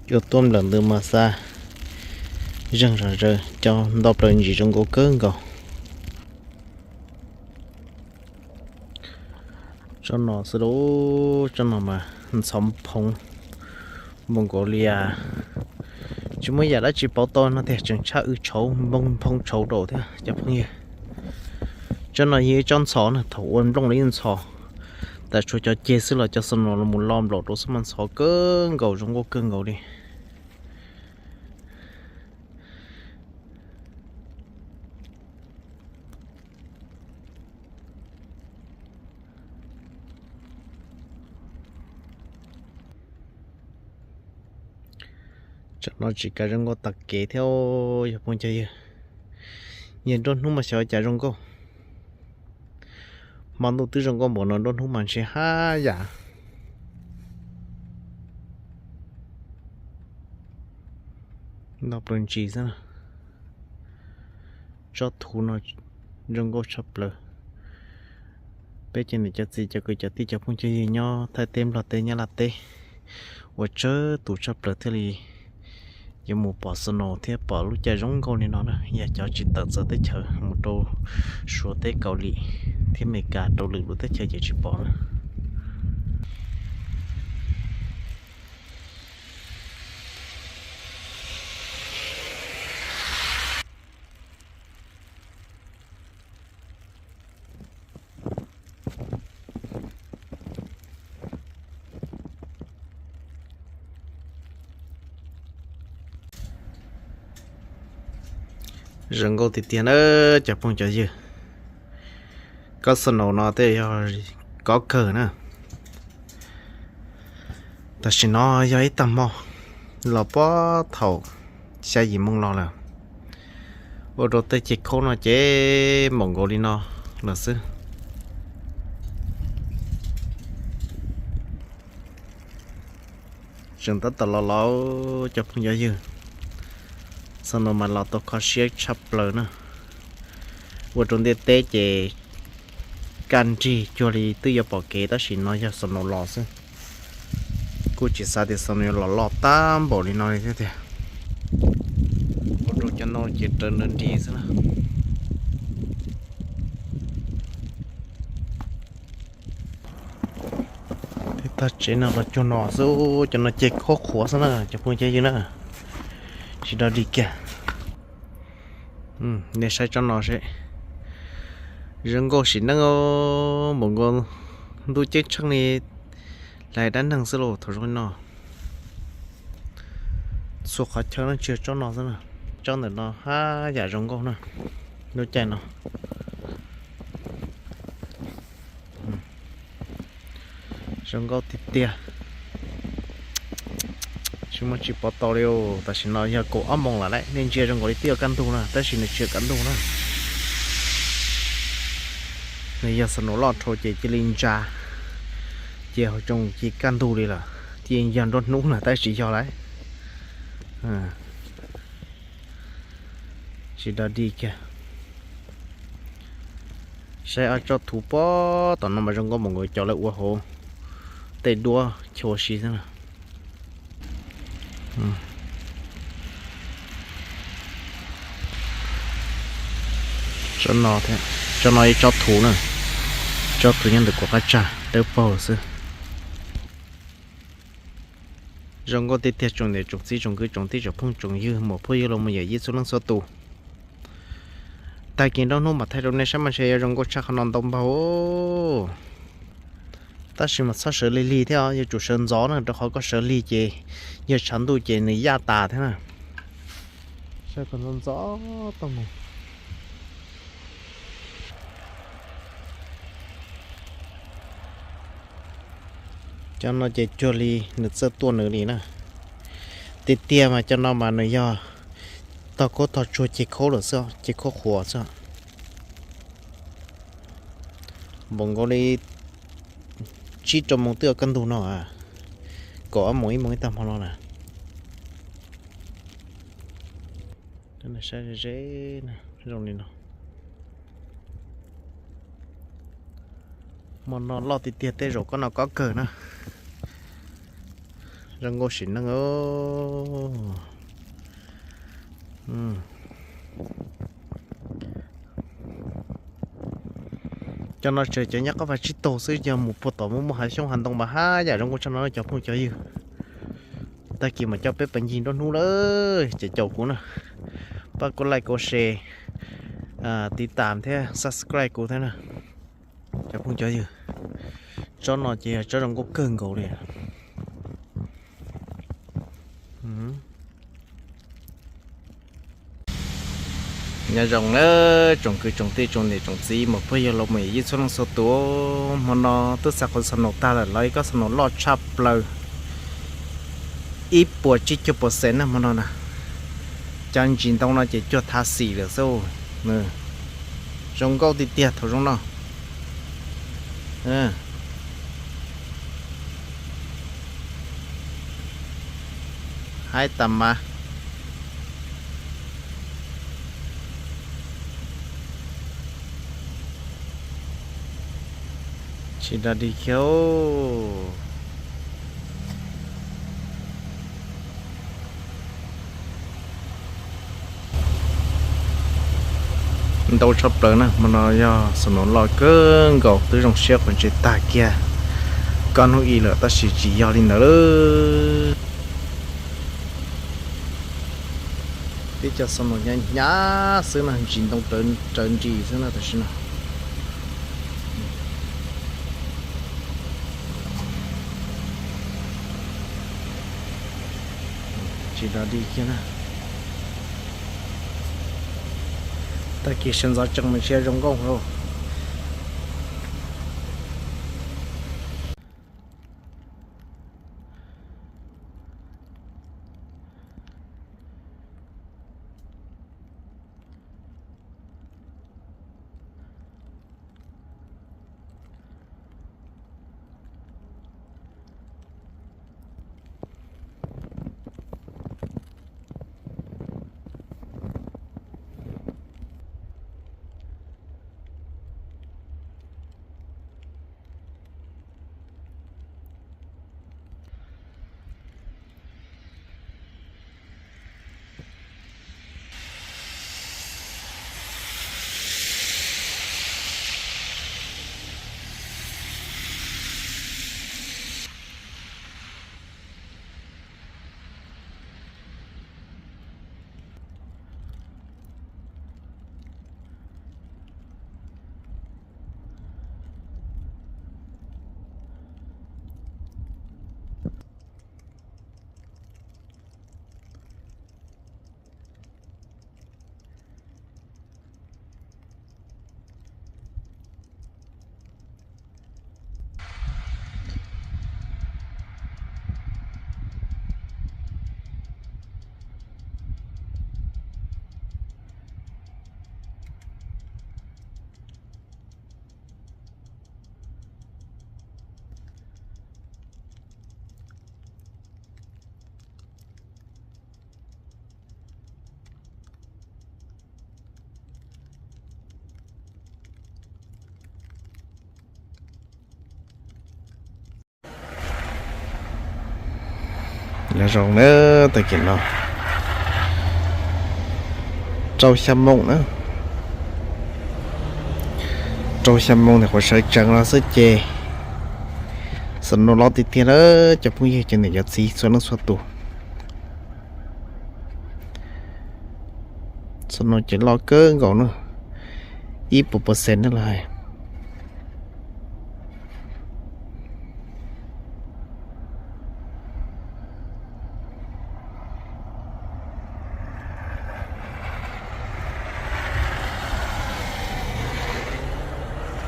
Cua tuaj nplawm ntws mas xa zeeg zom zaws, cov nto plaws ntsis zoo nkauj kawg nkaus. Tsob no xwb lauj, tsob no mas ntxhov nphoo npaum nkaus li, tsis muaj yam dab tsi pauv tau no tiag, tseem tshaj wb tshauv npoo nphoo tshauv rau thiab cov phooj ywg. Tsob no yog ib tsob ntxhov na, thaum ua nplooj los yeej ntxhov, tas tshuav cov ceg xwb los cov snow los mus lo nplaum rau xwb mas ntxhov kawg nkaus, zoo nkauj kawg nkaus li. Tsam no tsis kav zoo nkauj tag kev thiab, yog phooj cov ywg. Yog nruab hnub mas xyov cas zoo nkauj. Hmo ntuj twb zoo nkauj npaum no, nruab hnub mas ntshe haj yam. Nto plaws ntsis xwb. Tsob thuv no zoo nkauj tshaj plaws. Peb cov niam cov txiv cov kwv cov tij cov phooj cov ywg nyob Thaib teb Nplog teb Nyab Laj teb ua tsawg tus tshaj plaws thiaj li yuav mus pom snow thiab pom lub caij zoo nkauj li no na. Yog cov tsis tawm txawv teb chaws mus rau Suav teb Kaus Lim thiab Amelikas rau lwm lub teb chaws ces tsis pom na. Zoo nkauj tiag tiag na cov phooj cov ywg. Kob snow no tej yog kob kawg na. Tam sim no yog ib tag hmo los puag thaum xya yim moo los lawm, ua rau tej ceg khaub no ces npaum nkaus li no lawm xwb. Tseem tab tom los los cov phooj cov ywg, snow mas los tau kho siab tshaj plaws na. Ua rau ntiaj teb ces kaj nrig cuag li twb yuav pom kev tab sis no yog snow los xwb. Kuj tsis xav tias snow yuav los loj tag npaum li no li thiab tiag. Ua rau cov no ces raws nrawm nrig xwb na. Tej tag tsev no los cuag no xwb, cov no ceg khaub qhuav xwb na cov phooj cov ywg na. Tsis dog dig kiag. Nej saib tsob no seb, zoo nkauj sim neej npaum nkaus ntuj ceeb tsheej li hlais dab neeg xwb lauj thaum zoo li no. Txhua qhov chaw no tsis yog tsob no xwb na, tsob ntawm no haj yam zoo nkauj na. Lub caij no zoo nkauj tiag tiag. Tsis muaj tsis pov tau li. Tam sim no yog kaum ob moos lawm, nej ntsia zoo nkaus li twb yuav kaj ntug na tab sis nws tsis yuav kaj ntug na. Nws yog snow loj dhau ces cia li ntsa, ces hauv tsoos cia kaj ntug li lawm. Thiaj yog nruab hnub na tab sis yog lawm. Tsis dog dig kiag. Saib ob tsob thuv puag tom no mas zoo nkauj npaum nkaus cov lawv ua hauv tej duab chaw ua si xwb na. Tsob no thiab, tsob no ib tsob thuv na, tsob thuv nyob ntawm kuv qab tsag dawb paug xwb. Zoo nkauj tiag tiag tsoom niam tsoom txiv tsoom kwv tsoom tij tsoom phooj tsoom ywg muam phauj yawg laus mus yawm yij txhua leej txhua tus. Tag kis nruab hnub mam thaij rau nej saib mas ntshe yuav zoo nkauj tshaj qhov no ntau npaug. Tab sis mas txhob sawv lig lig thiab, yuav tsum sawv ntxov na, rau qhov koj sawv lig ces yog tshav ntuj ces nws yaj tas thiab na. Sawv kom ntxov ntxov tau mus. Cov no ces cuag li nws txawj tuaj nws li na. Tiag tiag mas cov no mas nws yog tog khaub tog tsuag ceg khaub lawm xwb, ceg khaub qhuav xwb. Npaum nkaus li tsib rau moos twb yuav kaj ntug no, kaum ob moos ib moos ib tag hmo no na. Saib ze ze zoo li no. Hmo no loj tiag tiag, tej zaum kob no kob kawg na. Zoo nkauj sim neej. Cov no tseem cov nyob qab vaj tsib taug xwb, yog mus puag tom muaj muaj hav xyoob hav ntoo mas haj yam zoo nkauj tshaj no cov phooj cov ywg. Tag kis mam coj peb pais ncig nruab hnub lawm ces caum kuv na, pab kuv like, kuv share, tiv tam thiab subscribe kuv thiab na cov phooj cov ywg. Tsob no ces yog tsob zoo nkauj kawg nkaus li. Nyob zoo na tsoom kwv tsoom tij tsoom niam tsoom txiv mus phooj ywg los mus yij txhua leej txhua tus. Hmo no twb xa qhov xov nus tag lawm, los ib kob xov nus loj tshaj plaws, ib puas tsib caug percent na hmo no na. Cov ntsis ntoo no ces cuag thav xim lawm xwb. Zoo nkauj tiag tiag thaum zoo no. Haib tas mas. Tsis da dig kiag. Ntau tshaj plaws na, hmo no yog xov nus loj kawg nkaus, twb zoo siab quav ntses tag kiag. Kob hnub i lawm tab sis tsis yog li ntawd lawm. Tib co xov nus hnyav hnyav xwb no, ntsis ntoo raws nris xwb no tam sim no. Tsis da dig kiag na. Tag kis sawv ntxov tsees mas ntsia zoo nkauj lauj. Nyob zoo na, tag kis no rau xya moo na, rau xya moo ntawm qhov sawv tsees no xwb ces xov nus loj tiag tiag na cov phooj ywg cov niam cov txiv txhua leej txhua tus. Xov nus ces loj kawg nkaus na, ib puas percent na los hais.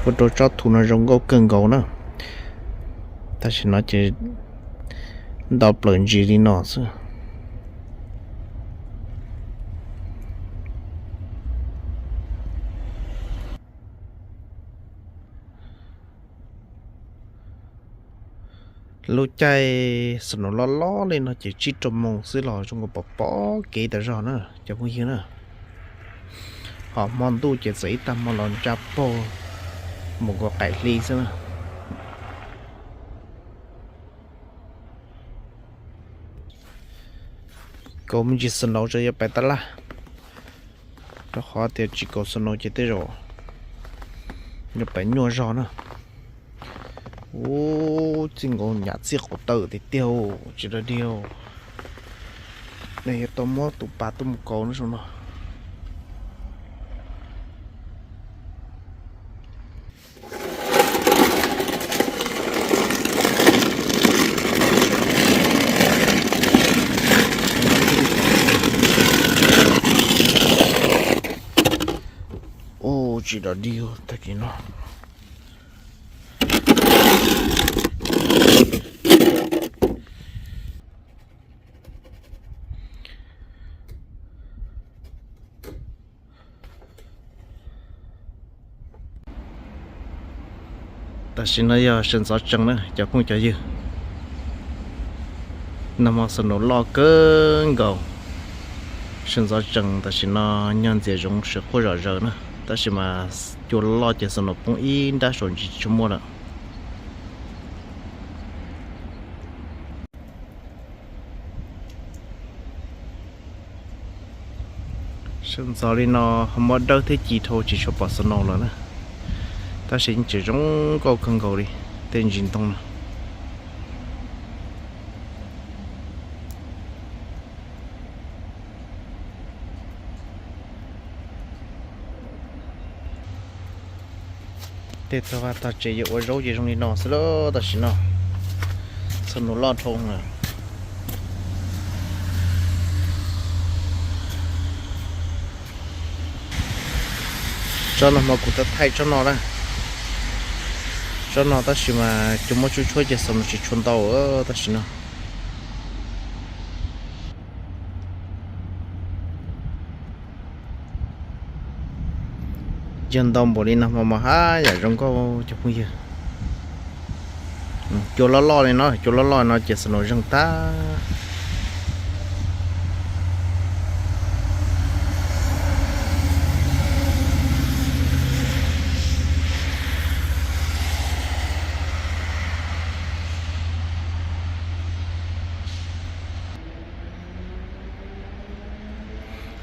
Ua rau tsob thu no zoo nkauj kawg nkaus na. Tam sim no ces nto plaws ntsis li no xwb. Lub caij xov nus loj loj li no ces tsib rau moos xwb los zoo nkaus pom pom kev tas zog na cov phooj ywg na. Ho hmo ntuj ces txawm ib tag hmo los ntsa paug mus nkaus qaim hli xwb na. Kaus me ntsis snow tso yuav pais tab laj, rau qhov tias tsis kaus snow ces tej zaum yuav pais nyuaj zog na. Ub, txij nkaus nyam txij qaum taw tiag tiag, tsis dag dig. Nej yuav tau muab tus pas tuaj mus kaus no zoo no. Ub, tsis dag dig tag kis no. Tam sim no yog sawv ntxov tsees na cov phooj cov ywg. Nag hmo snow loj kawg nkaus. Sawv ntxov tsees tam sim no nyog ntxias zoov sawv quaj zom zaws na, tab sis mas cua loj ces snow poob ib nrab saum ntsis tsis tshua muaj lawm. Sawv ntxov li no ho muab dawb thiab ci dhau tsis tshua pom snow lawm na, tab sis tseem zoo nkauj kawg nkaus li tej ntsis ntoo no. Tej tog vaj tog tsev yuav ua zaub ces zoo li no xwb lauj tam sim no. Snow loj dhau lawm. Tsob no mas kuv tau thaij tsob no na. Tsob no tab sis mas cua muab tshuab tshuab ces snow tsis tshua ntau tam sim no. Yog ntau npaum li no mas mas haj yam zoo nkauj cov phooj ywg. Cua loj loj li no, cua loj loj no ces snow zeeg tag.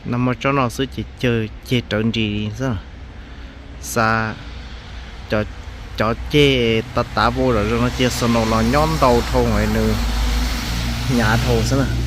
Nag hmo tsob no xwb ces cawg ceg rawv nris xwb. Xa cov ceg tav tav vau zom zaws no ces snow los nyob ntau dhau nws hnyav dhau xwb na.